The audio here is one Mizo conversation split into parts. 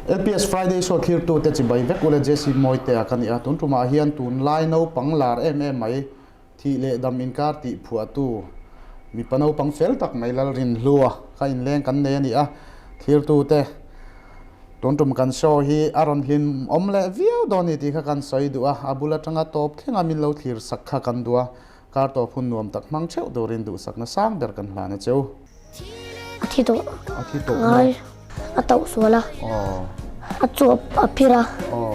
LPS Friday Show thlirtute chibai vek ule Jesse Mawitea ka ni a, tun tumah hian tunlai naupang lar em em mai thih leh dam inkar tih phuahtu mipa naupang fel tak mai Lalrinhlua kha inleng kan nei a ni a, thlirtute tun tum kan show hi a rawn hlim awm leh viau dawn ni tih kha kan sawi duh a, a bul atanga tawp thlenga min lo thlir sak kha kan duh a, Kar tawp hun nuam tak hmang theuh turin duhsakna sang ber kan hlan a cheu. A thi tawh. A thi tawh maw? A tauh sual a. Aw. A chuap a phir a. Aw.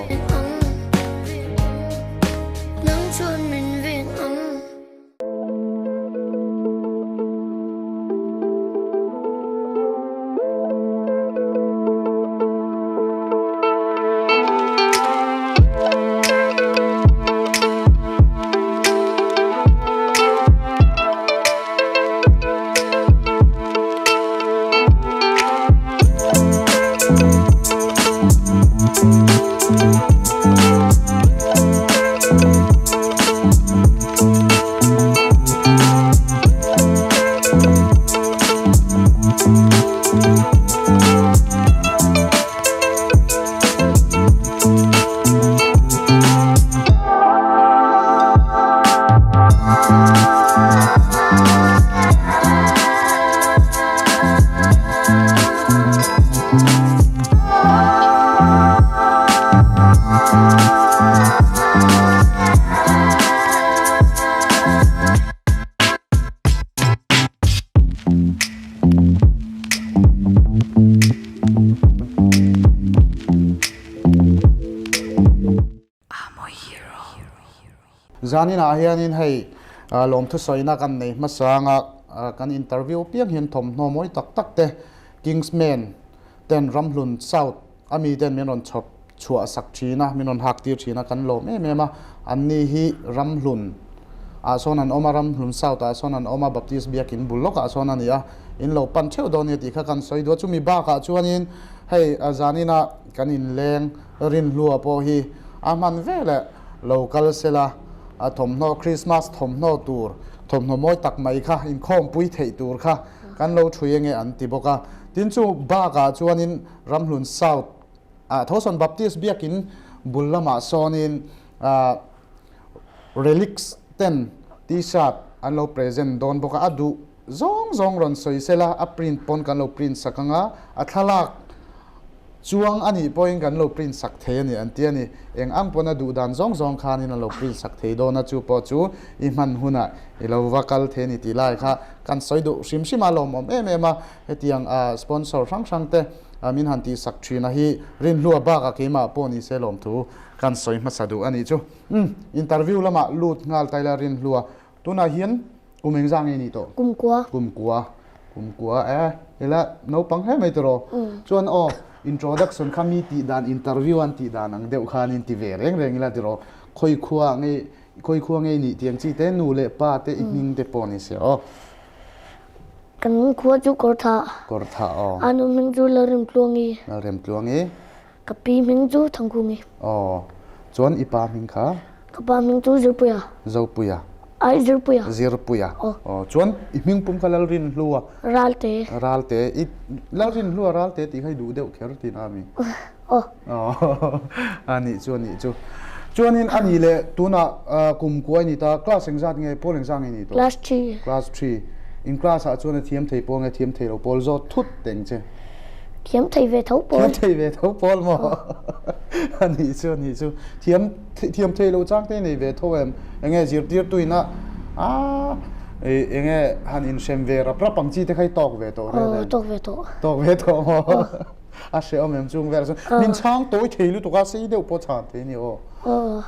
Zaninah hianin hei lawmthu sawina kan nei hmasanga kan interview piang hian thawmhnaw mawi tak tak te Kingsman ten Ramhlun South a mi ten min rawn chhawp chhuah sak thin a, min rawn hak tir thin a, kan lawm em em a, an ni hi Ramhlun ah sawn an awm a, Ramhlun South ah sawn an awm a, Baptist Biakin bul lawkah sawn a ni a, in lo pan theuh dawn nia tih kha kan sawi duh a, chumi bakah chuanin hei zanina kan inleng Rinhlua pawh hi a hman veleh lo kal sela, a thawmhnaw Krismas thawmhnaw tur thawmhnaw mawi tak mai kha inkhawmpui theih tur kha kan lo thui enge an ti bawk a, tin chu bakah chuanin Ramhlun South ah Thosawn Baptist Biakin bul lamah sawnin Relics ten T-shirt an lo present dawn bawk a, a duh zawng zawng rawn sawi sela a print pawn kan lo print sak ang a, a thlalak chuang a nih pawhin kan lo print sak thei a ni an ti a ni. Eng ang pawn a duh dan zawng zawng khanin a lo print sak thei dawn a, chu pawh chu i hman hunah i lo va kal thei a ni tih lai kha kan sawi duh hrim hrim a, lawmawm em em a, hetiang sponsor hrang hrang te min han tihsak thin a hi Rinhlua bakah keimah pawh ni se lawmthu kan sawi hmasa duh a nih chu. Umm interview lamah lut nghal ta ila Rinhlua tunah hian kum engzah nge nih tawh? Kum kua. Kum kua. Kum kua e ila naupang hle mai tawh Chuan aw introduction kha mi tih dan interview an tih dan ang deuh khan in ti ve reng reng ila tiraw khawi khua nge khawi khua nge nih tih ang chi te nu leh pa te i hming te pawh ni se aw. Kan khua chu Kawrthah. Kawrthah aw. A nu hming chu Lalremtluangi. Lalremtluangi. Ka pi hming chu Thangkhungi. Aw. Chuan i pa hming kha? Ka pa hming chu Zirpuia. Zopuia. Ai Zirpuia. Zirpuia. Aw. Aw. Chuan i hming pum kha Lalrinhlua. Ralte. Ralte. I Lalrinhlua Ralte tih kha i duh deuh kher tihna a mi? Aw. Aw. A nih chu a nih chu. Chuanin a nih leh tunah kum kuai ni ta class engzat nge pawl engzat nge ni tawh? Class 3. Class 3. In class ah chuan a thiam thei pawl nge thiam thei lo pawl zawt thut teng che. Thiam thei ve tho pawl. Thiam thei ve tho pawl maw? A nih chu a nih chu. Thiam thiam thei lo chang te nei ve tho em? Enge zirtirtu ina a enge han inhrem ve rap rap ang chi te kha i tawk ve tawh reng em? Aw tawk ve tawh. Tawk ve tawh maw? A hrehawm em chung vel chuan min chhang tawi thei lutuk a sei deuh pawh chhan thei a ni aw. Aw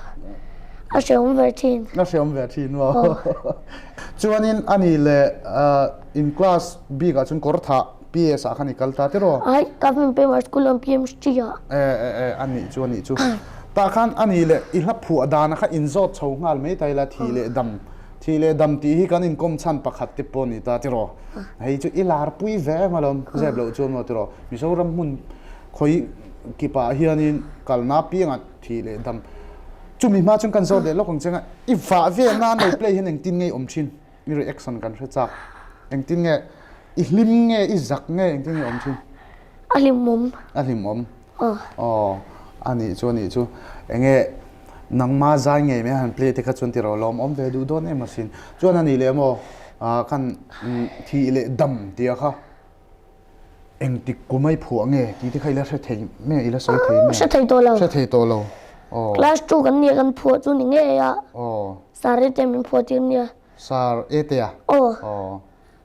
a hrehawm ve thin. A hrehawm ve thin maw. Chuanin a ni leh in class bik ah chuan kawr thah PS ah khan i kal ta tiraw? Ai Government Primary School an PMST ah. E e e a nih chu a nih chu. Tah khan a ni leh i hla phuah dan kha in zawt chho nghal mai ta ila thi leh dam thi leh dam tih hi kan inkawm chhan pakhat te pawh a ni ta tiraw? Hei chu i lar pui ve em alawm zep loh chuan maw tiraw Mizoram hmun khawi kipah hianin kalna piangah thih leh dam chumi hma chuan kan zawt leh lawk ang che nga i vah vel nan lo play hian engtin nge i awm thin i reaction kan hre chak engtin nge i hlim nge i zak nge engtin nge i awm thin A hlimawm A hlimawm. Aw. Aw, a nih chu a nih chu. Enge nangma zai ngei mai han play te kha chuan tiraw lawm awm ve duh dawn em asin. Chuan a nih leh maw khan thih leh dam tia kha engtik kum a i phuah nge tih te kha i la hre thei nge i la sawi thei nge? Hre thei tawh lo. Hre thei tawh lo. Aw. Class 2 kan nia kan phuah chu ni ngei a. Aw. Sir te min phuah tir nia. Sir e te a? Aw. Aw.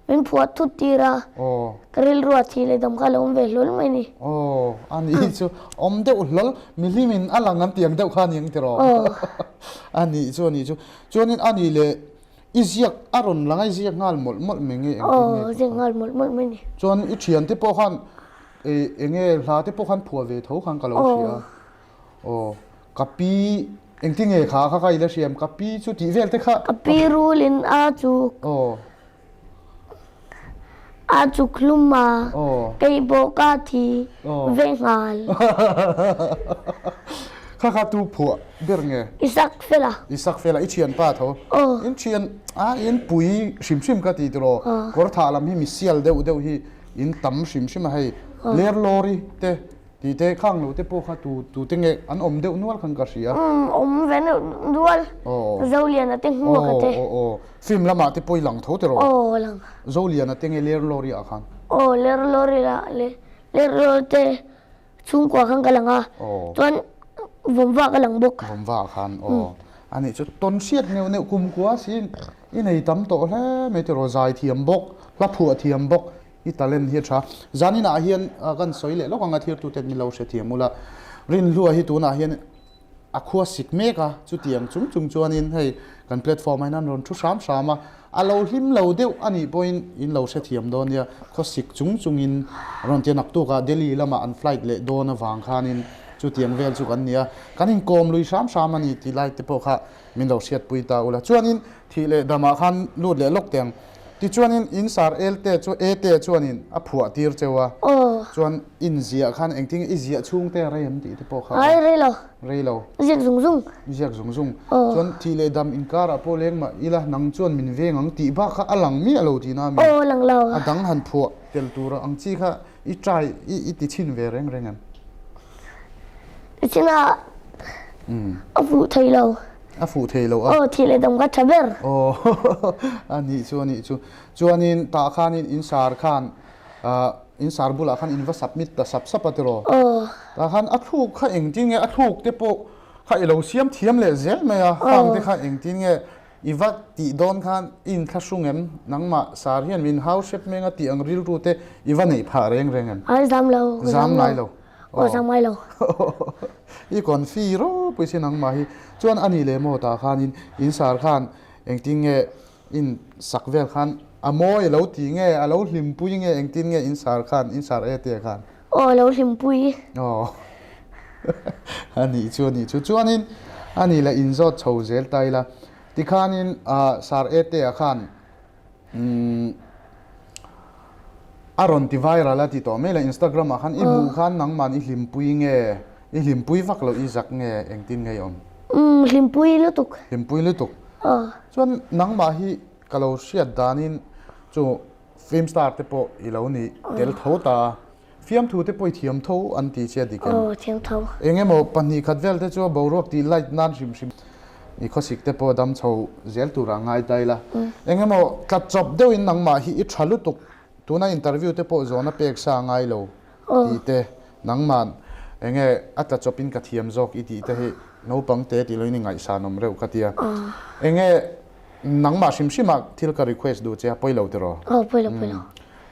Min phuah thut tir a. Aw. Ka rilru a thih leh dam kha a lo awm ve hlawl mai ni. Aw, a ni chu awm deuh hlawl, mihlim in a lang an ti ang deuh kha a ni ang tiraw? Aw. A nih chu a nih chu. Chuanin a nih leh i ziak a rawn lang a, i ziak nghal mawlh mawlh mai nge engtin nge? Aw, ziak nghal mawlh mawlh mai ni. Chuan i thiante pawh khan eng nge hla te pawh khan phuah ve tho khan ka lo hria a. Aw, ka pi engtin nge kha kha kha i la hriam ka pi chu tih vel te kha. Ka pi rulin a chu. Aw. A chuk hlum a. Aw. Kei pawh ka thi ve nghal. Kha kha tu phuah ber nge? Isak Fela. Isak Fela i thianpa tho. Aw. In thian a in pui hrim hrim ka ti tiraw. Kawr thah lam hi mi sial deuh deuh hi in tam hrim hrim a hei. Ler lawri te. Tih te khang lo te pawh kha tu tu te nge an awm deuh nual khan ka hria. Umm awm ve deuh nual. Aw. Zoliana te hmuak a te. Aw aw aw film lamah te pawh i lang tho tiraw? Aw lang. Zoliana te nge Ler Lawri ah khan? Aw Ler Lawri lah leh Ler Lawri te chhungkua khan ka lang a. Aw. Chuan Vawmva ka lang bawk. Vawmva ah khan aw. A nih chu tawn hriat neuh neuh kumkua siin i nei tam tawh hle mai tiraw zaithiam bawk hla phuah thiam bawk I talent hi a tha. Zaninah hian kan sawi leh lawk ang a thirtute min lo hrethiam ula. Rinhlua hi tunah hian a khua sik mek a, chutiang chung chung chuanin hei kan platform ah hian an rawn thu hram hram a, a lo hlim lo deuh a nih pawhin in lo hrethiam dawn nia, khaw sik chung chungin rawn ti a, naktukah Delhi lamah an flight leh dawn avang khanin chutiang vel chu kan ni a, kan inkawm lui hram hram a ni tih lai te pawh kha min lo hriatpui ta ula. Chuanin thih leh damah khan lut leh lawk teh ang. Tichuanin in sar el te chu e te chuanin a phuah tir cheu a. Aw. Chuan in ziah khan engtin i ziah chhung te a rei em tih te pawh kha. Ai rei lo. Rei lo. Ziak zung zung. Ziak zung zung. Aw. Chuan thih leh dam inkarah pawh leng mah ila nang chuan min veng ang tih bak kha a lang miah lo tihna a mi. Aw lang lo. A dang han phuah tel tur ang chi kha i try i i ti chhin ve reng reng em? Ti chhin a a fuh thei lo. A fuh thei lo a. Aw thih leh dam kha tha ber. Aw a nih chu a nih chu. Chuanin tah khanin in sar khan in sar bulah khan in va submit ta sap sap a tiraw. Aw. Tah khan a thluk kha engtin nge a thluk te pawh kha i lo siam thiam leh zel mai a. Khang te kha engtin nge i va tih dawn khan i inthlahrung em? Nangmah sar hian min hau hrep meng a tih ang rilru te i va neih phah reng reng em? Ai zam lo. Zam ngai lo. Aw zam ngai lo. I confi ropui sin ang mah hi. Chuan a nih leh maw tah khanin in sar khan engtin nge in sak vel khan a mawi a lo ti nge a lo hlimpui nge engtin nge in sar khan in sar e te khan. Aw a lo hlimpui. Aw a nih chu a nih chu. Chuanin a nih leh in zawt chho zel ta ila tikhanin sar e te ah khan Umm a rawn ti viral a ti tawh mai la Instagram ah khan i hmuh khan nangman i hlimpui nge i hlimpui vak loh i zak nge engtin nge i awm? Umm hlimpui lutuk. Hlimpui lutuk. Aw. Chuan nangmah hi ka lo hriat danin chu film star te pawh i lo ni tel tho ta a. Fiamthu te pawh i thiam tho an ti che a dik em? Aw, thiam tho. Eng emaw 2 khat vel te chu a boruak tih light nan hrim hrim i khawsik te pawh dam chho zel tur ah ngai ta ila. Eng emaw tlat chawp deuhin nangmah hi i tha lutuk tuna interview te pawh zawhna pek sa ngai lo tih te nangmah enge a tla chawpin ka thiam zawk i tih te hi naupang te tih loin i ngaihsanawm reuh ka tia. Enge Nangmah hrim hrimah thil ka request duh che a, pawi lo tiraw? Aw, pawi lo, pawi lo.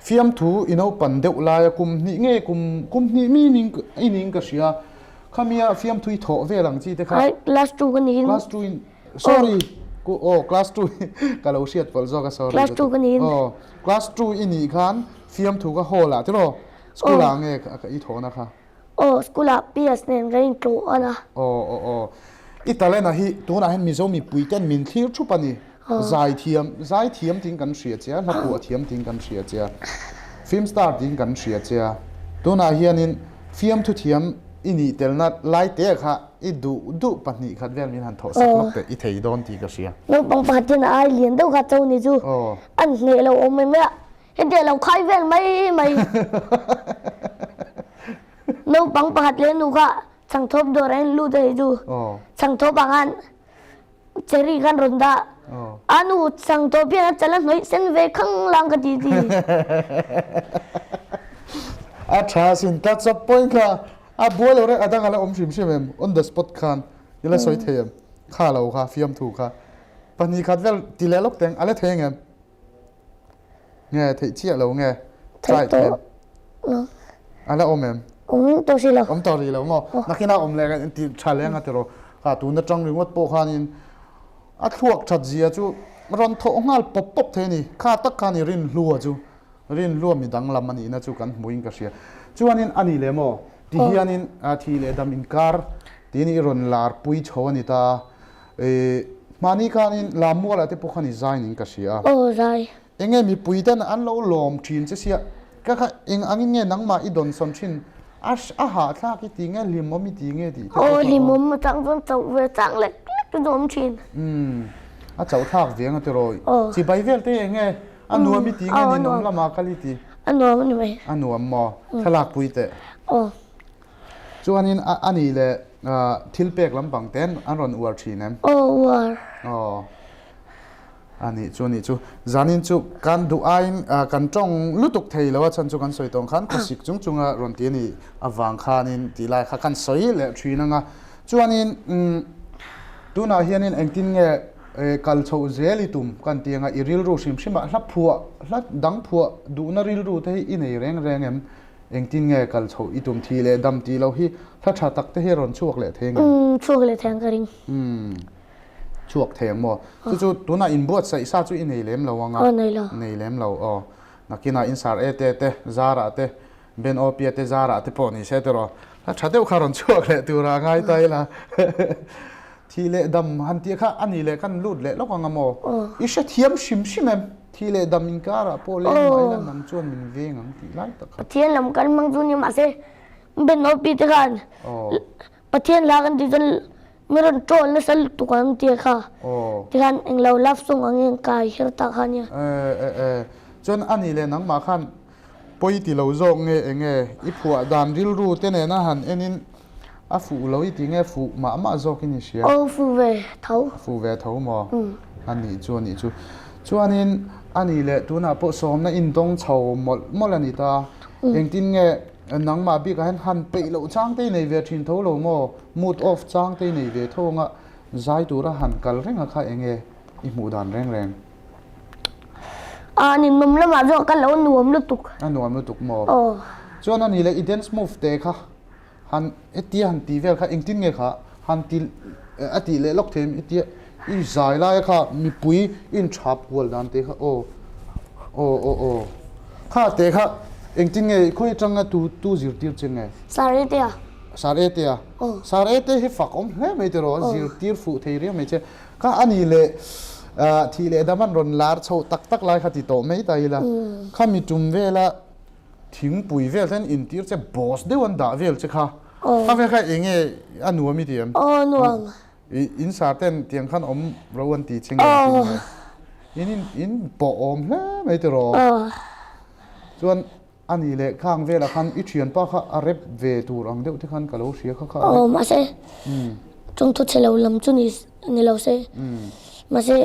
Fiamthu i naupan deuh laia kum hnih nge kum kum hnih mi ning i ning ka hria. Khamia fiamthu i thawh vel ang chi te kha. Ai, class 2 ka niin. Class 2 in, sorry, ku aw class 2 ka lo hriat pawlh zawk a sorry. Class 2 ka niin. Aw, class 2 i nih khan fiamthu ka hall ah tiraw? School ah nge i thawhna kha? Aw, school ah PS nen kan intlawh a na. Aw, aw, aw. I talent a hi tunah hian Mizo mipui ten min thlir thup a ni. Zaithiam, zaithiam tiin kan hria che a, hla phuah thiam tiin kan hria che a, film star tiin kan hria che a. Tunah hianin fiamthu thiam i nih telna lai te kha i duh duh 2 khat vel min han thawh sak lawk teh i thei dawn tih ka hria. Naupang pakhat hian a ai lian deuh kha cho ni chu an hneh lo awm em mai a. Hetiang lo khai vel mai mai. Naupang pakhat leh nu kha chhangthawp dawr ah in lut a nih chu. Chhangthawp ah khan cherry khan rawn dah. A nu chhangthawp hian a chal a hnawih sen ve khang lang ka ti ti. A tha sin ta chawp pawhin kha a buai lo reng a dang a la awm hrim hrim em on the spot khan i la sawi thei em kha lo kha fiamthu kha 2 khat vel ti leh lawk teng a la thei ang em? Nge theih chiah lo nge? Theih tawh lo. A la awm em? Awm tawh si lo. Awm tawh rih lo maw? Nakinah awm leh kan ti tha leng a tiraw. Kha tun atang ringawt pawh khanin a thluak that zia chu rawn thawh nghal pawp pawp thei a ni. Kha tak khan i rinhlua chu rinhlua mi danglam a nihna chu kan hmuhin ka hria. Chuanin a ni leh maw? Ti hianin thi leh dam inkar tiin i rawn larpui chho a ni ta. Hmani khanin Lammuala te pawh khan i zai niin ka hria a. Aw zai. Enge mipui ten an lo lawm thin che sia, ka kha eng angin nge nangmah i dawnsawn thin a a hahthlak i ti nge hlimawm i ti nge tih te pawh kha aw. Hlimawm atang chuan chauh ve chang lek lek chu awm thin. Umm a chauh thlak ve anga tiraw. Chibai vel te enge a nuam i ti nge ninawm lamah kal i ti? A nuam a ni mai. A nuam maw? Thlalak pui teh. Aw. Chuanin a nih leh thil pek lampang ten an rawn uar thin em? Aw uar. Aw. A nih chu a nih chu. Zanin chu kan duh aiin kan tawng lutuk thei lo a chhan chu kan sawi tawng khan khawsik chung chunga rawn ti a nih avang khanin tih lai kha kan sawi leh thin ang a. Chuanin tunah hianin engtin nge kal chhoh zel i tum kan ti ang a, i rilru hrim hrimah hla phuah hla dang phuah duhna rilru te hi i nei reng reng em? Engtin nge kal chhoh i tum thi leh dam tih loh hi hla tha tak te hi a rawn chhuak leh thei ang em? Umm chhuak leh thei ang ka ring. Umm chhuak thei ang maw? Chu chu tunah inbuatsaih sa chu i nei lem lo ang a? Aw nei lo. Nei lem lo aw. Nakinah insar e te te, Zara te, Ben Opia te Zara te pawh ni se tiraw hla tha deuh kha rawn chhuak leh tura ngai ta ila. Thi leh dam han tih kha a ni leh kan lut leh lawk ang a maw? I hrethiam hrim hrim em? Thi leh dam inkarah pawh leng mah ila nang chuan min veng ang tih lai tak kha. Pathian lam kan hmang chu ni mahse Ben Opi te khan Pathian hla kan tih chuan mi rawn troll nasa lutuk ang tia kha tikhan englo love song angin kai her ta kha nia. E e chuan a nih leh nangmah khan pawi ti lo zawk nge enge i phuah dan rilru te nena han enin A fuh lo i ti nge fuh mah mah zawk in i hria? Aw fuh ve tho. Fuh ve tho maw? A nih chu a nih chu. Chuanin a nih leh tunah pawh sawmna indawng chho mawlh mawlh a ni ta. Engtin nge nangmah bikah hian han peih loh chang te i nei ve thin tho lo maw? Mood off chang te i nei ve tho anga zai tura han kal reng a kha enge i hmuh dan reng reng? A ninawm lamah zawk ka lo nuam lutuk. A nuam lutuk maw? Aw. Chuan a nih leh i dance move te kha Han hetia han tih vel kha engtin nge kha han ti a tih leh lawk thei em hetia i zai laia kha mipui inthap kual dan te kha aw aw aw aw kha te kha engtin nge khawi atanga tu tu zirtir che nge? Sir Ete a. Sir Ete a? Aw. Sir Ete hi fak awm hle mai tiraw zirtir fuh thei riau mai che kha a nih leh thih leh dam an rawn lar chho tak tak lai kha ti tawh mai ta ila kha mi tum vela Thingpui vel hian intir che boss deuh an dah vel che kha. Kha vel kha enge a nuam i ti em? Aw nuam. I in sar ten tiang khan awm ro an ti che nge an ti nge. In in in pawh awm hle mai tiraw. Chuan a nih leh khang velah khan i thianpa kha a rep ve tur ang deuh te khan ka lo hria kha kha a rep. Aw mahse chawngthu chhe lo lam chu ni ni lo se. Mahse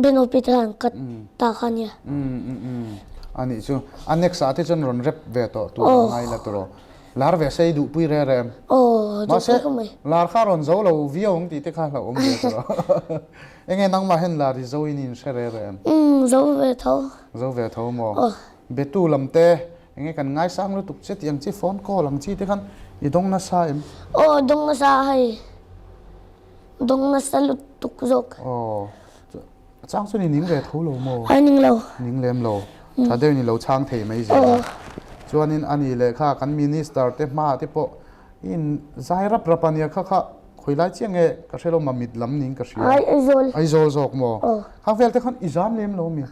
Ben Opi te khan ka ta kha nia. A nih chu. A next ah te chuan rawn rep ve tawh tur a ngai la tawh. Lar ve sei duh pui re rem. Mahse lar kha rawn zo lo viau ang tih te kha hlauhawm ve tawh. Enge nangmah hian lar i zo in in hre re rem? Zo ve tho. Zo ve tho maw? Betu lam te enge kan ngaisang lutuk che tih ang chi phone call ang chi te khan i dawng nasa em? Aw dawng nasa hei. Dawng nasa lutuk zawk. Aw, a chang chuan i ning ve tho lo maw? Ai ning lo. Ning lem lo. Tha deuhin i lo chhang thei mai zel a. Chuanin a ni leh kha kan minister te hmaah te pawh i in zai rap rap a nia kha kha khawi lai chiah nge ka hre lo ma mit lam niin ka hria. Ai Aizawl. Aizawl zawk maw? Aw. Khang vel te khan i zam lem lo mi?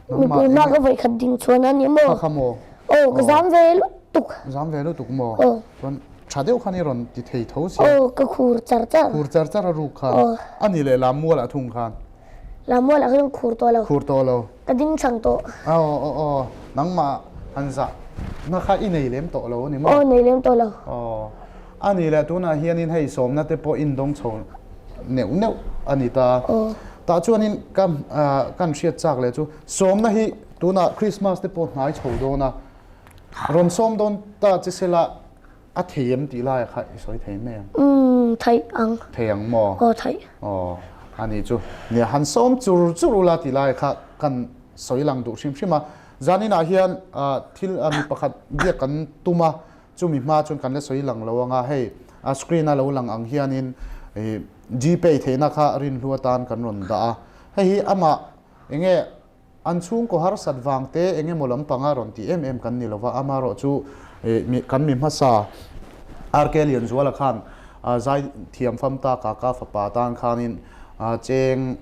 Mipui hma ka vawi khat ding chhuan a ni maw? Kha kha maw? Aw, ka zam ve lutuk. Zam ve lutuk maw? Aw. Chuan tha deuh khan i rawn ti thei tho sia. Aw, ka khur char char. Khur char char a ruk khan. Aw. A nih leh Lammualah thung khan. Lammualah khan khur tawh lo. Khur tawh lo. Ka ding chhang tawh. Aw, aw, aw. Nangmah. Han zah na kha i nei lem tawh lo a ni maw? Aw nei lem tawh lo. Aw a nih leh tunah hianin hei sawmna te pawh indawng chho neuh neuh a ni ta. Aw. Tah chuanin ka kan hriat chak leh chu sawmna hi tunah Christmas te pawh hnai chho dawn a, rawn sawm dawn ta che sela A thei em tih laia kha i sawi thei mai ang. Umm theih ang. Thei ang maw? Aw theih. Aw a nih chu. Nia han sawm chur chur ula tih laia kha kan sawi lang duh hrim hrim a. Zaninah hian thil mi pakhat biak kan tum a, chumi hma chuan kan la sawi lang lo ang a, hei a screen a lo lang ang hianin Gpay theihna kha rinhlu atan kan rawn dah a. Hei hi amah eng nge An chhungkaw harsat vang te eng emaw lampanga rawn ti em em kan ni lova, amaherawh chu kan mi hmasa RK Lianzuala khan zai thiam fam ta kaka fapa tan khanin cheng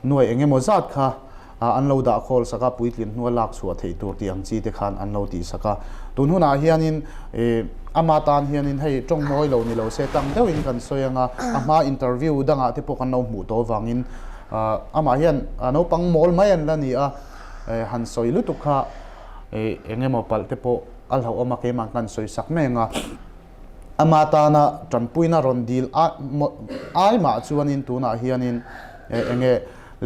nuai eng emaw zat kha an lo dah khawl sak a, puitlin hnua lak chhuah theih tur tih ang chi te khan an lo tih sak a. Tun hunah hianin ama tan hianin hei tawng mawi lo ni lo se tang deuhin kan sawi ang a, a hma interview dangah te pawh kan lo hmuh tawh avangin Amah hian naupang mawl mai an la ni a, han sawi lutuk kha eng emaw palh te pawh a hlauhawm a, keimah khan sawi sak mai ang a. Ama tana tanpuina rawn dil ai mah chuanin tunah hianin eng nge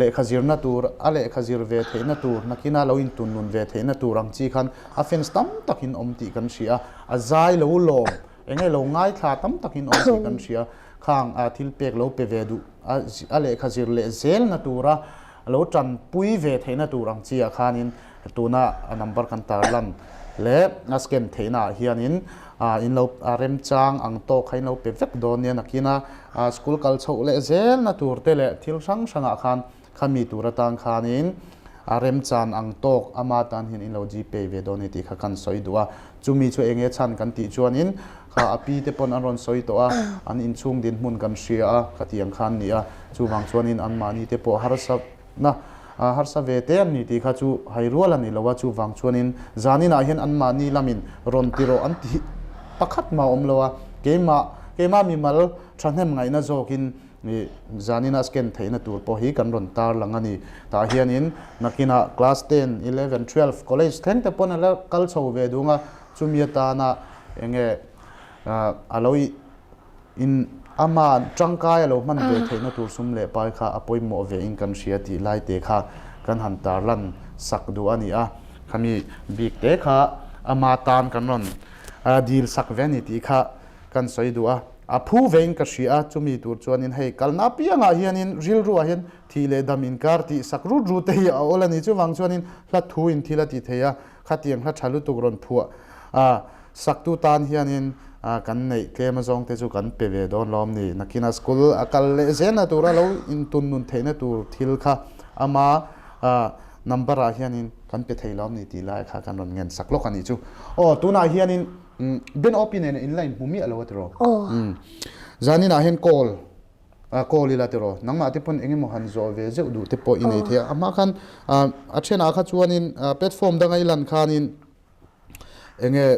lehkha zirna tur, a lehkha zir ve theihna tur, nakina lo intunnun ve theihna tur ang chi khan a fans tam takin awm tih kan hria a, a zai lo lawm, eng nge lo ngaithla tam takin awm tih kan hria. Khang thil pek lo pe ve duh a, a lehkha zir leh zelna tura lo tanpui ve theihna tur ang chi ah khanin tuna a number kan tarlan leh a scan theihna ah hianin in lo remchang ang tawk kha in lo pe vek dawn nia nakina school kal chhoh leh zelna tur te leh thil hrang hrang ah khan Khami tur atan khanin a remchan ang tawk ama tan hian in lo gpay ve dawn a ni tih kha kan sawi duh a. Chumi chu enge chhan kan tih chuanin kha a pi te pawn an rawn sawi tawh a, an inchhung dinhmun kan hria a, ka tih ang khan ni a. Chuvang chuanin anmahni te pawh harsa na harsa ve te an ni tih kha chu hai rual a ni lo a. Chuvang chuanin zaninah hian anmahni lamin rawn ti rawh an tih pakhat mah a awm lo a. Keimah keimah mimal thahnem ngaihna zawkin Ih, zanina scan theihna tur pawh hi kan rawn tar lang a ni. Tah hianin nakinah class ten, eleven, twelve, college thleng te pawn a la kal chho ve dung a, chumi atana eng nge a lo in ama tangkai a lo hman ve theihna tur sum leh pai kha a pawimawh ve in kan hria tih lai te kha kan han tar lan sak duh a ni a. Khami bik te kha ama tan kan rawn dil sak ve a ni tih kha kan sawi duh a, a phu vein ka hria a, chumi tur chuanin hei kalna apiangah hianin rilruah hian thih leh dam inkar tih sak rut rut te hi a awl a ni. Chuvang chuanin hla thu in thil a ti thei a, khatiang hla tha lutuk rawn phuah a saktu tan hianin kan neih tlem azawng te chu kan pe ve dawn lawm ni. Nakina school a kal leh zelna tura lo intun nun theihna tur thil kha ama number ah hianin kan pe thei lawm ni tih lai kha kan rawn ngen sak lawk a nih chu. Aw tunah hianin Ben Opi nen in la inhmu miah lo a tiraw? Aw. Zaninah hian call call ila tiraw? Nangmah te pawn eng emaw han zawh ve zeuh duh te pawh i nei thei a. A hma khan a thenah kha chuanin platform danga i lan khanin eng nge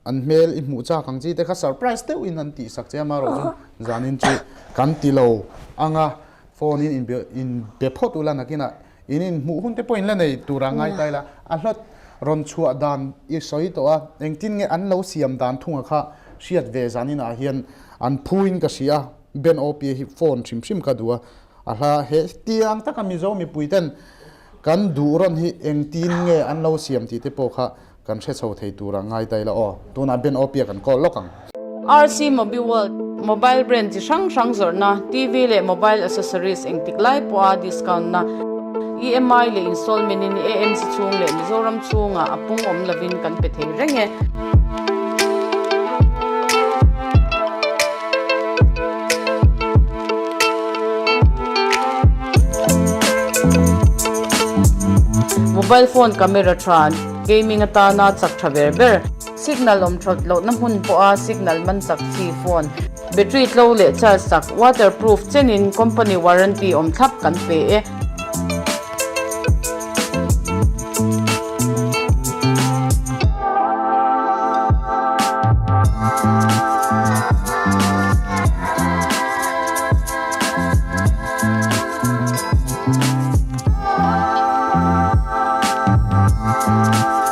an hmel i hmuh chak ang chi te kha surprise deuhin an tihsak che a, amaherawh chu zanin chu kan ti lo ang a, phone in inbe phawt ula nakinah In inhmuh hun te pawh in la nei tur a ngai ta ila, a hlawt rawn chhuah dan i sawi tawh a, engtin nge an lo siam dan thunga kha hriat ve zanin ah hian an phuin ka hria a, Ben Opie hi phone hrim hrim ka duh a, a hla he tiang taka Mizo mipui ten kan duh rawn hi engtin nge an lo siam tih te pawh kha Kan hre chho thei tur a ngai ta ila aw. Tunah Ben Opia kan call lawk ang. RC Mobiworld, Mobile brand chi hrang hrang zawrhna, TV leh mobile accessories engtik lai pawha discount na, EMI leh installment in AMC chhung leh Mizoram chhungah a pung awm lovin kan pe thei reng e. Mobile phone camera tha. Gaming atana chak tha ber ber. Signal awm that lohna hmun pawha signal man chak chi phone, battery tlo leh charge chak, waterproof chenin company warranty awm thlap kan pe e.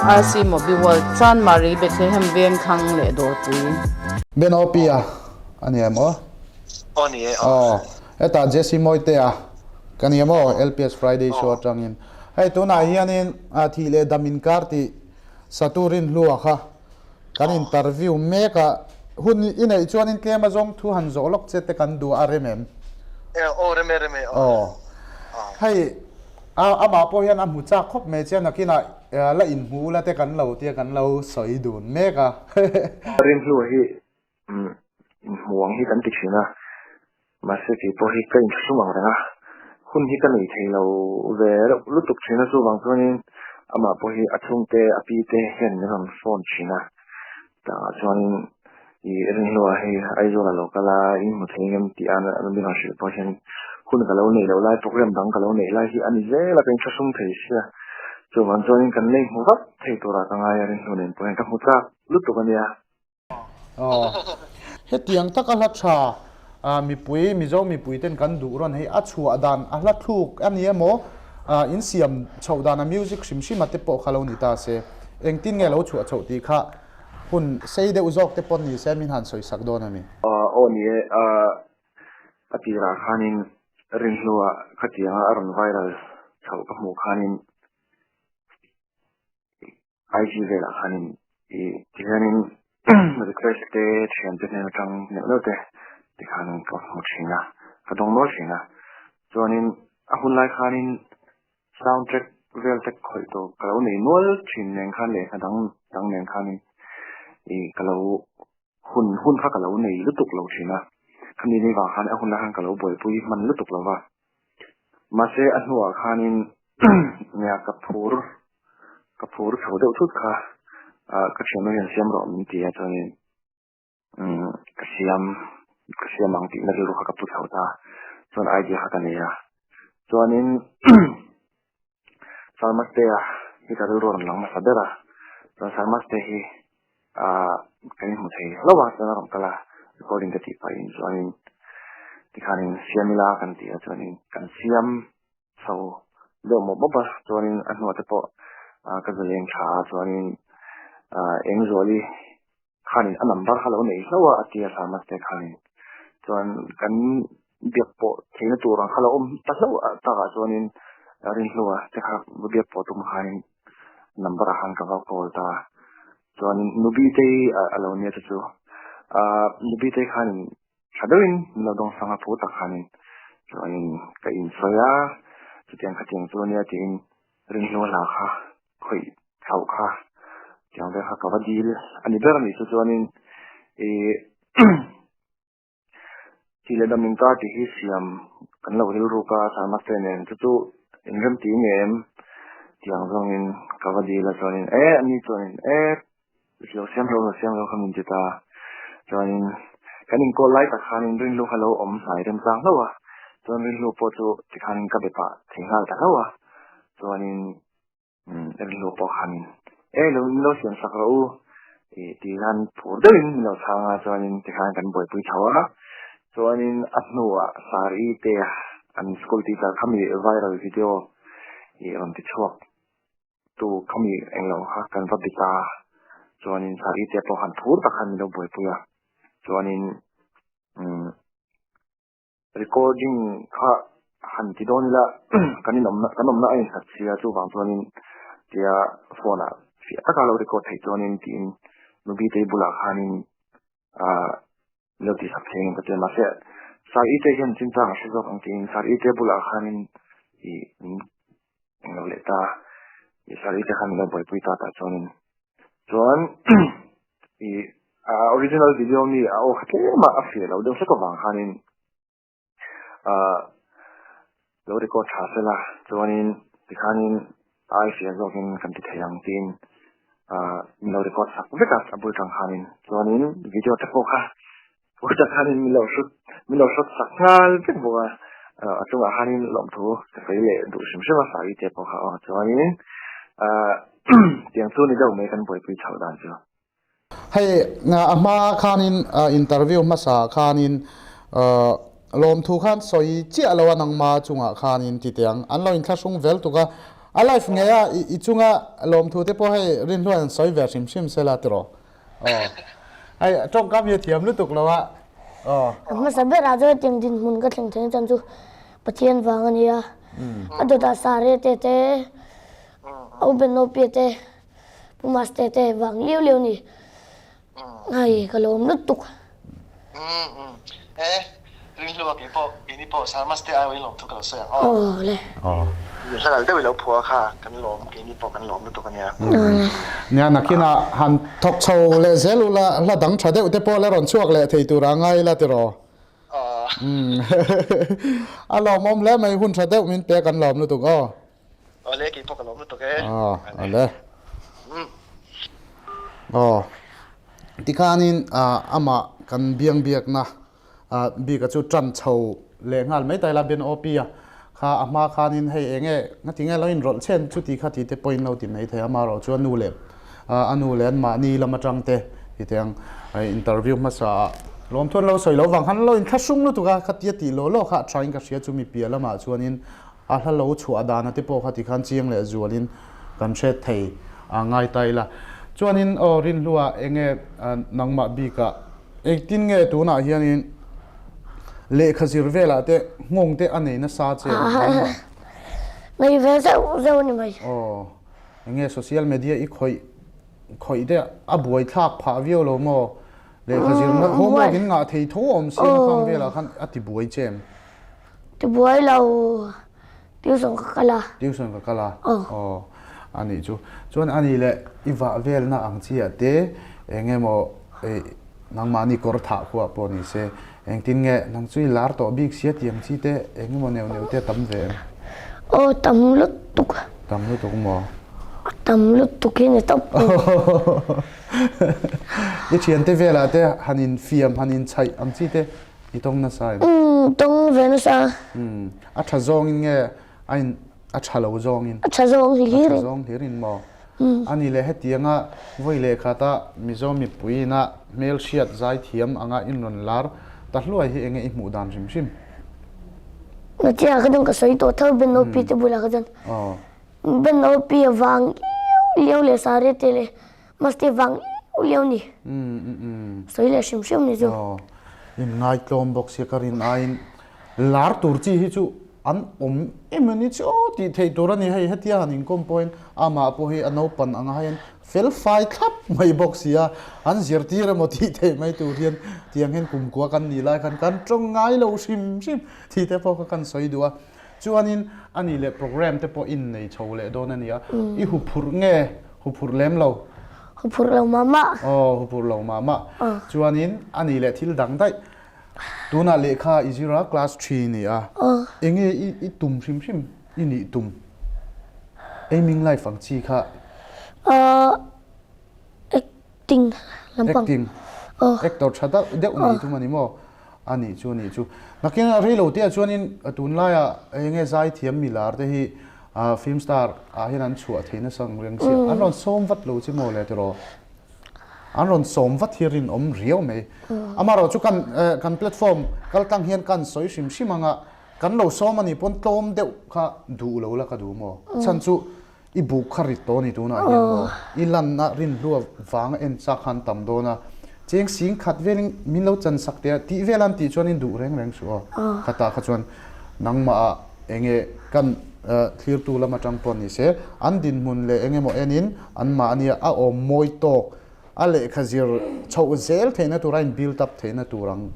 RC Mobi World, Chanmari, Bethlehem Vengthlang leh Dawrpui. Ben Opia a ni em aw? Aw ni e aw. Aw, hetah Jesse Mawitea ka ni em aw LPS Friday Show atangin. Hei tunah hianin thih leh dam inkar tih Satu Rinhlua kha kan interview mek a, hun i neih chuanin tlem a zawng thu han zawh lawk che te kan duh a rem em? Aw rem e rem e aw. Aw. Hei amah pawh hian a hmu chak khawp mai che nakinah la inhmu ula te kan lo tia kan lo sawi dun mek a. Rinhlua hi inhmu ang hi kan ti thin a, mahse kei pawh hi ka inthlahrung ang reng a, hun hi ka nei thei lo ve reuh lutuk thin a, chuvang chuanin amah pawh hi a chhungte a pi te hian min rawn phone thin a, tah chuanin i rinhlua hei Aizawl a lo kal a, in hmu thei ngem tih a min rawn hrilh pawh hian hun ka lo neih loh lai program dang ka lo neih lai hi a ni zel a, ka inthlahrung thei sia, chuvang chuanin kan lei hmu vat thei turah ka ngai a rinhlu nen pawh hian ka hmu tlak lutuk a nia. Aw. Hetiang taka hla tha mipui, Mizo mipui ten kan duh rawn hei a chhuah dan a hla thluk a ni emaw in siam chhoh dan a music hrim hrim a te pawh kha lo ni ta se. Engtin nge lo chhuah chhoh tih kha hun sei deuh zawk te pawh ni se min han sawi sak dawn a mi. Aw ni e, a tirah khanin Rinhlua khatianga a rawn viral chhoh ka hmuh khanin IG velah khanin i tihianin request te thiante hnen atang neuh neuh te tikhan ka hmu thin a, ka dawng nual thin a. Chuanin a hun lai khanin sound track vel te khawih tur ka lo nei nual thin nen khan leh hna dang dang nen khanin i ka lo hun hun kha ka lo nei lutuk lo thin a. Khami ni vang khan a hun lai khan ka lo buaipui hman lutuk lo va. Mahse a hnuah khanin nia ka phur ka phur chho deuh thut kha ah ka thiannu hian siam rawh min ti a chuanin umm ka siam ka siam ang tihna rilru kha ka pu chho ta chuan idea kha ka nei a chuanin Sarmastea hi ka rilru a rawn lang hmasa ber a chuan Sarmastea hi ah kan inhmu thei hlauh a chuan a rawn kal a recording ka tih pahin chuanin tikhanin siam ila kan ti a chuanin kan siam chho deuh mawp mawp a chuanin a hnuah te pawh ah ka zaleng tha a chuanin ah Engzuali khanin a number kha lo nei hlauh a a ti a Sarmastea khanin chuan kan biak pawh theihna tur ang kha lo awm ta hlauh takah chuanin Rinhlua te kha va biak pawh tum khanin number ah khan ka va call ta chuanin Nubitei a lo nia te chu ah Nubitei khanin tha deuhin min lo dawng sang a phu tak khanin chuanin ka insawi a chutiang khatiang chu ania tiin Rinhlua hla kha khawih chhoh kha tiang vel kha ka va dil a ni ber a nih chu chuanin ih Thih leh dam inkar tih hi siam kan lo rilruk a, Sarmaste nen chu chu inrem tih nge em? Tih ang zawngin ka va dil a chuanin e ani chuanin e lo siam lo lo siam lo kha min ti ta. Chuanin kan inkawl lai tak khanin Rinhlu kha lo awm hnai remchang hlauh a, chuan Rinhlu pawh chu tikhanin ka be pah thei nghal ta hlauh a, chuanin Umm rilru pawh khan e lo min lo siam sak rawh u tih tih hian phur deuhin min lo chhang a chuanin tikhan kan buaipui chho a chuanin a hnuah Sari te an school teacher khami viral video ih rawn ti chhuak tu khami englo kha kan va bi ta chuanin Sari te pawh khan phur tak khan min lo buaipui a chuanin umm. Recording kha han ti dawn ila kan inawmna kan awmna a inhlat sia chuvang chuanin tia phone ah fiah taka lo record theih chuanin tiin Nubitei bulah khanin ah lo tih sak thei ang ka ti a mahse Sir Ite hian chinchang a hre zawk ang tiin Sir Ite bulah khanin ih min englo leh ta ih Sir Ite khan min lo buaipui ta tah chuanin chuan ih a original video mi a aw kha tlem a a fiah lo deuh hlek avang khanin ah lo record tha sela chuanin tikhanin a ai fiah zawkin kan ti thei ang tiin ah min lo record sak vek a a bul tang khanin chuanin video te pawh kha Puta khanin min lo hrut min lo hrut sak nghal vek bawk a, a chungah khanin lawmthu ka sawi leh duh hrim hrim a Sari te pawh kha aw chuanin ah tiang chu ni deuh mai kan buaipui chhoh dan chu. Hei a hma khanin interview hmasa khanin lawmthu khan sawi chiah lo a nangma chungah khanin ti teh ang an lo inthlahrung vel tuk a. A life ngei a i chunga lawmthu te pawh hei rinhluan an sawi ve hrim hrim sela tiraw. Aw. Hei tawngkam hi a thiam lutuk lo a. Aw. A hmasa berah chuan hetiang dinhmun ka thleng theihna chan chu Pathian vang a ni a. A dawtah Sare te te, Aubenopia te, Pu Maste te vang liau liau a ni. Hei ka lawm lutuk. Umm e ringhlu a kei pawh keini pawh Sarmas te aiawhin lawm thu ka lo sawi ang aw. Aw le. Aw. Hla lal deuh i lo phua kha kan lawm keini pawh kan lawm lutuk ania. Nia nakinah han thawk chho leh zel ula hla dang tha deuh te pawh la rawn chhuak leh thei tur a ngai ila tiraw. Aw. Umm a lawmawm hle mai hun tha deuh min pek an lawm lutuk aw. Awle kei pawh ka lawm lutuk e. Aw awle. Aw tikhanin amah kan biang biakna bika chu tan chho leh nghal mai taila Ben OP a kha a hma khanin hei enge ngati nge lo inrawlh chen chuti kha ti te pawhin lo ti mai thei a amaherawh chu a nu leh a nu leh an mahni lam atang te ti teh ang interview hmasa ah lawmthu an lo sawi lo vang khan an lo inthlahrung lutuk a khatia tih law law kha a thain ka hria chu mi piah lamah chuanin A hla lo chhuah dana te pawh kha tikhan chiang leh zualin kan hre thei a ngai ta ila. Chuanin aw Rinhlua enge nangmah bikah engtin nge tunah hianin lehkha zir velah te nghawng te a nei nasa che nangmah? Nei ve zeuh zeuh a ni mai. Aw enge social media i khawih khawih te a buaithlak phah viau lo maw? Lehkha zirna homework in ngah thei tho awm sia na khang velah khan a ti buai che em? Ti buai lo tuition ka kal a. Tuition ka kal a? Aw. A nih chu. Chuan a nih leh i vah velna ang chiah te eng emaw nangmahni kawr thah khuah pawh ni se engtin nge nang chu i lar tawh bik sia tih ang chi te eng emaw neuh neuh te a tam ve em? Aw tam lutuk. Tam lutuk maw? A tam lutuk hi ni tawp. I thiante velah te han infiam han inchhaih ang chi te I tawng nasa em? Umm, tawng ve nasa. Umm, a tha zawngin nge a in a tha lo zawngin? A tha zawng hlir. A tha zawng hlirin maw? Umm. Ani leh hetianga vawi lehkhata Mizo mipui ina hmelhriat zai thiam anga in rawn lar ta hluai hi enge i hmuh dan hrim hrim? Natia ka chuan ka sawi tawh tho Ben OP te bulah ka chuan. Aw. Ben OP avang liau liau leh Sare te leh Masti vang liau liau ni. Sawi leh hrim hrim ni chu. Aw, in ngaitlawm bawk sia ka rin aiin lar tur chi hi chu an awm em a ni chu aw tih theih tur a ni hei hetia han inkawm pawhin amah pawh hi a naupan anga hian fel fai thlap mai bawk sia an zirtir emaw tih theih mai tur hian tiang hian kumkua kan nih lai khan kan tawng ngai lo hrim hrim tih te pawh kha kan sawi duh a Chuanin a nih leh program te pawh in nei chho leh dawn a nia. I huphurh nge huphurh lem lo? Huphurh lo mah mah. Aw, huphurh lo mah mah. Chuanin a nih leh thil dang daih. Tunah lehkha i zir a, class thi ni a. Enge i tum hrim hrim i nih tum? Aiming life ang chi kha? Acting lampang. Acting. Actor tha deuh nih tum a ni maw? A nih chu a nih chu. Nakin a rei lo te ah chuanin tunlaia eng nge zaithiam milar te hi film star ah hian an chhuah thei nasa ang reng chiah. An rawn sawm vat lo che maw le tiraw? An rawn sawm vat hi rinawm riau mai. Amaherawh chu kan kan platform kal tlang hian kan sawi hrim hrim anga kan lo sawm a nih pawn tlawm deuh kha duh lo la ka duh maw? Chhan chu I buk kha rit tawh a ni tunah hian maw? I lanna rinhlua vanga en chak khan tam dawn a, cheng sing khat velin min lo chan sak teh a tih vel an tih chuan in duh reng reng suh aw. Khatah kha chuan nangmah ah enge kan thlirtu lam atang pawh ni se, an dinhmun leh eng emaw enin anmahnia a awm mawi tawk a lehkha zir chhoh zel theihna tur a in build up theihna tur ang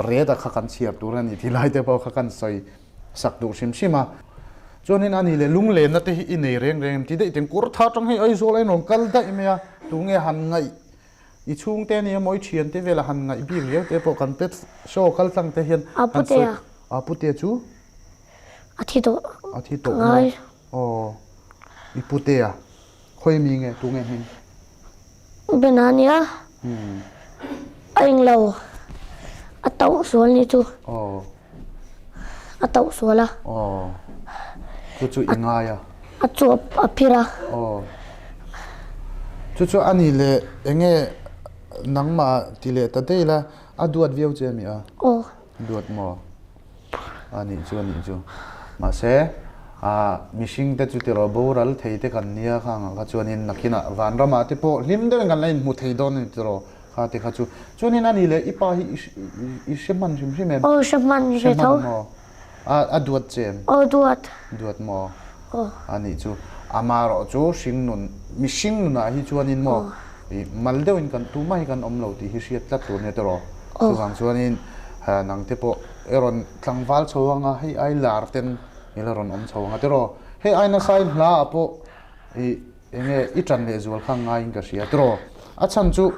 ret a kha kan chhiar tur a ni tih lai te pawh kha kan sawi sak duh hrim hrim a. Chuanin ani leh lunglenna te hi i nei reng reng em ti daih teng kawr thar tang hei Aizawl a inrawn kal daih mai a, tunge han ngaih i chhungte ania maw i thiante vela han ngaih bik riau te pawh kan pet show kal tlang te hian han sawi a putea chu a thi tawh a thi tawh maw aw i putea khawi mi nge tunge hming Bena ania a englo a tauh sual ni chu. Aw. A tauh sual a. Aw. Chu chu i ngai a. A chuap a phir a. Aw. Chu chu a ni leh enge nangmah ti leh ta daih la a duat viau che a mi a? Aw. Duat maw? A nih chu a nih chu. Mahse. Ah mihring te chu tiraw boral thei te kan nia kha ang kha chuanin nakinah vanramah te pawh hlim deuhin kan la inhmu thei dawn a ni tiraw kha te kha chu. Chuanin a ni leh i pa hi i hre hman hrim hrim em? Aw hre hman ve tho. Hre hman maw? A a duat che em? Aw duat. Duat maw? Aw. A nih chu. Amaherawh chu hringnun mihring nunah hi chuanin maw i mal deuhin kan tumah hi kan awm lo tih hi hriat tlat tur nia tiraw? Chuvang chuanin nang te pawh i rawn tlangval chho anga hei ai lar ten i la rawn awm chho anga tiraw? Hei ai nasa in hla ah pawh i enge i tan leh zual kha ngaiin ka hria tiraw? A chhan chu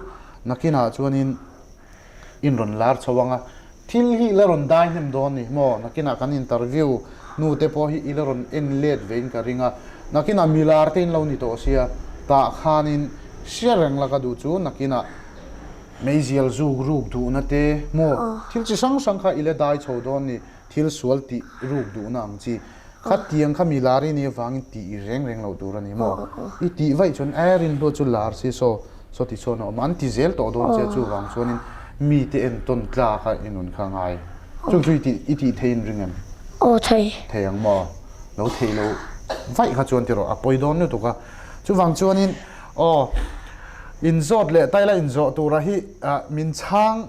nakinah chuanin in rawn lar chho anga thil hi i la rawn dai hnem dawn ni maw? Nakinah kan interview nu te pawh hi i la rawn en let ve in ka ring a, nakinah mi lar te in lo ni tawh sia tah khanin hria reng la ka duh chu nakinah Meizial zuk ruk duhna te maw? Thil chi hrang hrang kha i la dai chho dawn ni, thil sual tih ruk duhna ang chi. Kha tiang kha mi lar i nih avangin tih i reng reng loh tur a ni maw? I tih vaih chuan e rinhlua chu lar si saw, saw ti sawn a awm a, an ti zel tawh dawn che chuvang chuanin mite entawn tlak a i nun kha ngai. Chung chu i tih i tih theiin ring em? Aw thei. Thei ang maw? Lo thei lo vaih kha chuan tiraw a pawi dawn lutuk a. Chuvang chuanin aw inzawt leh taila inzawh tura hi min chhang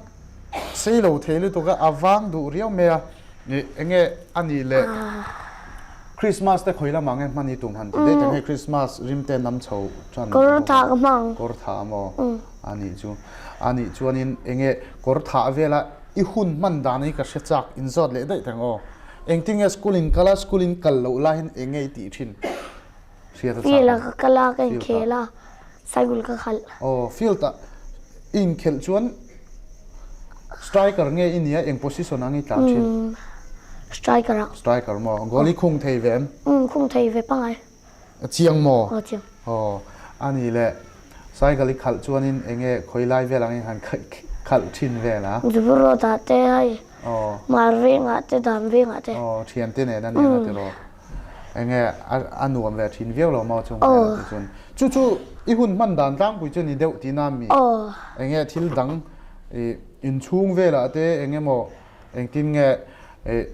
sei lo thei lutuk a, a vang duh riau mai a, enge a nih leh Christmas te khawi lamah nge hman i tum han ti daih tak hei Christmas rim te nam chho tan Kawr tha ka hmang. Kawr tha maw? A nih chu. A nih chuanin enge kawr tha vela i hun hman dan hi ka hre chak inzawt leh daih tak aw. Engtinge school in kal a, school in kal loh laiin enge i tih thin? Hriat a chak Field ah ka kal a, ka inkhel a, cycle ka khalh. Aw, field ah i inkhelh chuan striker nge i nia, eng position ah nge i tlan thin? Umm, striker ah. Striker maw? Goal i khung thei ve em? Umm, khung thei ve pangai. A chiang maw? Aw, chiang. Aw, a nih leh cycle i khalh chuanin eng nge khawi lai vel ang i han khalh thin vel a? Zubur road ah te hei, Mar vengah te, Dam vengah te. Aw, thiante nen a nia tiraw? Enge a nuam ve thin viau lo maw chung hmel te chuan. Chu chu i hun hman dan tlangpui chu ni deuh tihna mi? Enge thil dang i inchhung velah te enge maw engtin nge i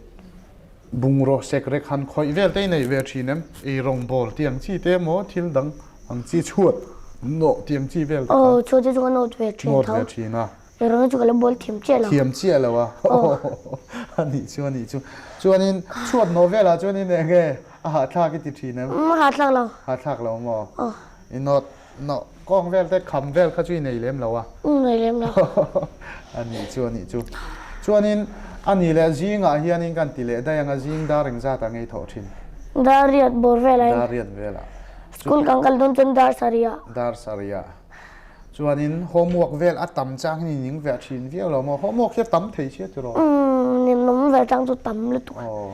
bungraw sek rek han khawih vel te i neih ve thin em? I rawngbawl tih ang chi te emaw thil dang ang chi chhuat nawh tih ang chi vel te kha. Aw chhuat te chu ka nawt ve thin tho. Nawt ve thin a. Rawng chu ka la bawl thiam chiah lo. Thiam chiah lo a. A nih chu a nih chu. Chuanin chhuat nawh velah chuanin eng nge a hahthlak i ti thin em? A hahthlak lo. Hahthlak lo maw? I nawt nawh kawng vel te kham vel kha chu i nei lem lo a. Nei lem lo. A nih chu a nih chu. Chuanin a nih leh zingah hianin kan ti leh daih ang a zing dar engzatah nge i thawh thin? Dar riat bawr velah in. Dar riat velah. School kan kal dawn chuan dar sarih ah. Dar sarih ah. Chuanin homework vel a tam chang hi ning ve thin viau lo maw? Homework hi a tam thei sia tiraw? Umm, ninawm ve chang chu tam lutuk. Aw,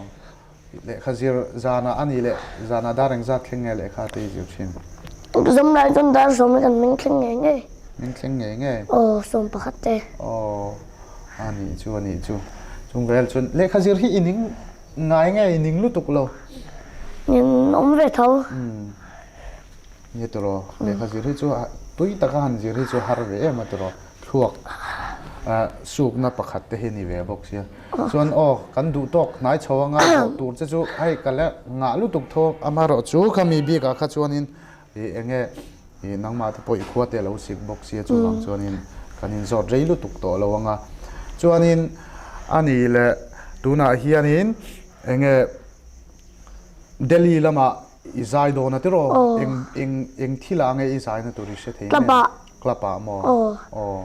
lehkha zir zanah a nih leh zanah dar engzat thleng nge lehkha te i zir thin? Exam lai chuan dar sawm hi kan meng thleng ngei ngei. Meng thleng ngei ngei? Aw, 11 te. Aw, a nih chu a nih chu. Chung vel chuan lehkha zir hi i ning ngai nge i ning lutuk lo? Ninawm ve tho. Umm. Nia tiraw, lehkha zir hi chu tui taka han zir hi chu har ve em a tiraw, thluak sukna pakhat te hi ni ve bawk sia. Chuan aw, kan duh tawk hnai chho anga zawh tur che chu hei ka la ngah lutuk tho. Amaherawh chu khami bikah kha chuanin ih eng nge ih nangmah te pawh i khua te a lo sik bawk sia chuvang chuanin kan inzawt rei lutuk tawh lo anga. Chuanin a nih leh tunah hianin eng nge Delhi lamah I zai dawn a tiraw? Eng eng eng thil ah nge i zai na tur i hre thei Club ah. Club ah maw? Aw. Aw.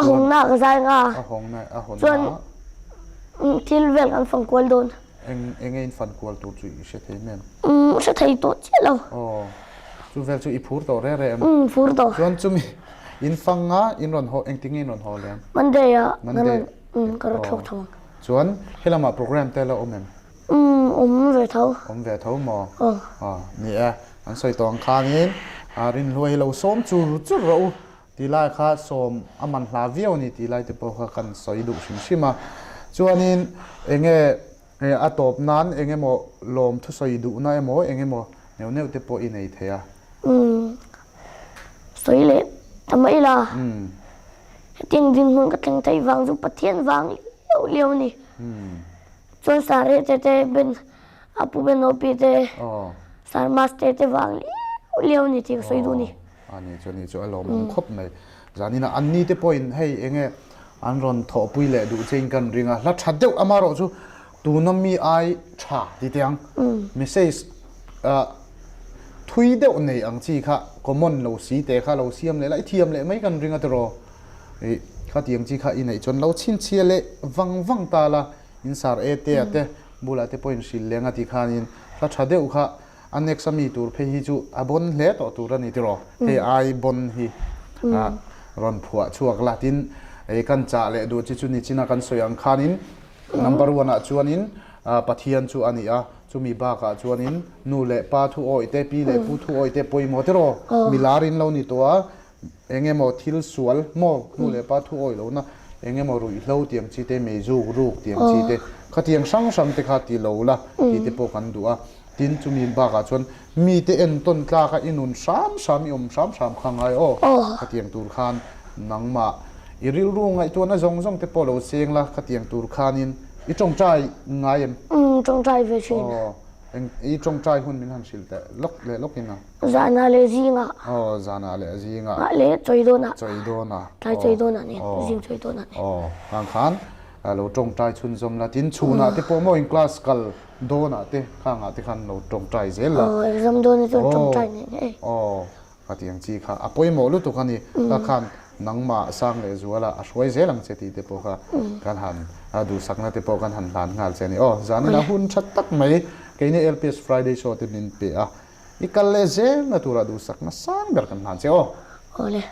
A hawng na ka zai nga. A hawng na a hawn na. Chuan thil vel kan fan kual dawn. Eng eng nge in fan kual tur chu i hre thei em? Umm hre thei tawh chiah lo. Aw. Chu vel chu i phur tawh reh reh em? Umm phur tawh. Chuan chumi in fang nga in rawn haw engtin nge in rawn haw lem? Monday ah. Monday. Umm ka rawn thlawk tho ang. Chuan helamah program te la awm em? Umm, awm ve tho. Awm ve tho maw? Aw. Aw, ni e. An sawi tawh ang khanin Rinhlua hi lo sawm chur chur rawh u tih lai kha sawm a man hla viau a ni tih lai te pawh kha kan sawi duh hrim hrim a. Chuanin enge a tawp nan eng emaw lawm thusawi duhna emaw eng emaw neuh neuh te pawh i nei thei a. Umm, sawi leh ta mai la. Umm. Hetiang dinhmun ka thleng theih vang chu Pathian vang liau liau a ni. Umm. Chuan Sareh te te ben. A pu Ben Opi te, Sir Master te vang liau liau a ni tih ka sawi duh a ni. A ni chu a ni chu a lawmawm khawp mai. Zanina anni te pawhin hei enge an rawn thawhpui leh duh chein kan ring a, hla tha deuh amarawh chu tuna mi ai tha ti teh ang. Message thui deuh nei ang chi kha common lo si te kha lo siam leh la i thiam leh mai kan ring a tiraw. Ih khatiang chi kha i neih chuan lo chhinchhiah leh vang vang ta la. In sar e te a te bulah te pawh in hrilh leng a ti khanin hla tha deuh kha a next a mi tur phei hi chu a bon hle tawh tur a ni tiraw hei ai bon hi a rawn phuah chhuak la tin ei kan chah leh duh chi chu nichina kan sawi ang khanin number one ah chuanin Pathian chu a ni a chumi bakah chuanin nu leh pa thu awih te pi leh pu thu awih te pawimawh tiraw milar in lo ni tawh a Eng emaw thil sual maw nu leh pa thu awih lohna, eng emaw ruihhlo tiang chi te, meizuk ruk tiang chi te, khatiang hrang hrang te kha ti lo la tih te pawh kan duh a. Tin, chumi bakah chuan mite entawn tlaka i nun hram hram, i awm hram hram kha ngai aw. Khatiang tur khan nangmah i rilru ngaihtuahna zawng zawng te pawh lo seng la, khatiang tur khanin i tawngtai ngai em? Umm, tawngtai ve thin. Eng i tawngtai hun min han hrilh teh lawk leh lawk in a. Zanah leh zingah. Aw zanah leh zingah. Ah leh chawi dawnah. Chawi dawnah. Tlai chawi dawnah nen, zing chawi dawnah nen. Aw khang khan lo tawngtai chhunzawm la tin chhunah te pawh maw in class kal dawnah te khangah te khan lo tawngtai zel la. Aw exam dawnah chuan tawngtai nen e. Aw Ka ti ang chi kha a pawimawh lutuk a ni. Ka khan nangmah sang leh zuala a hruai zel ang che tih te pawh kha kan han duhsakna te pawh kan han hlan nghal che a ni. Aw, zanin a hun tha tak mai keini LPS Friday Show te min pe a, i kal leh zelna turah duhsakna sang ber kan hlan che aw. Awle.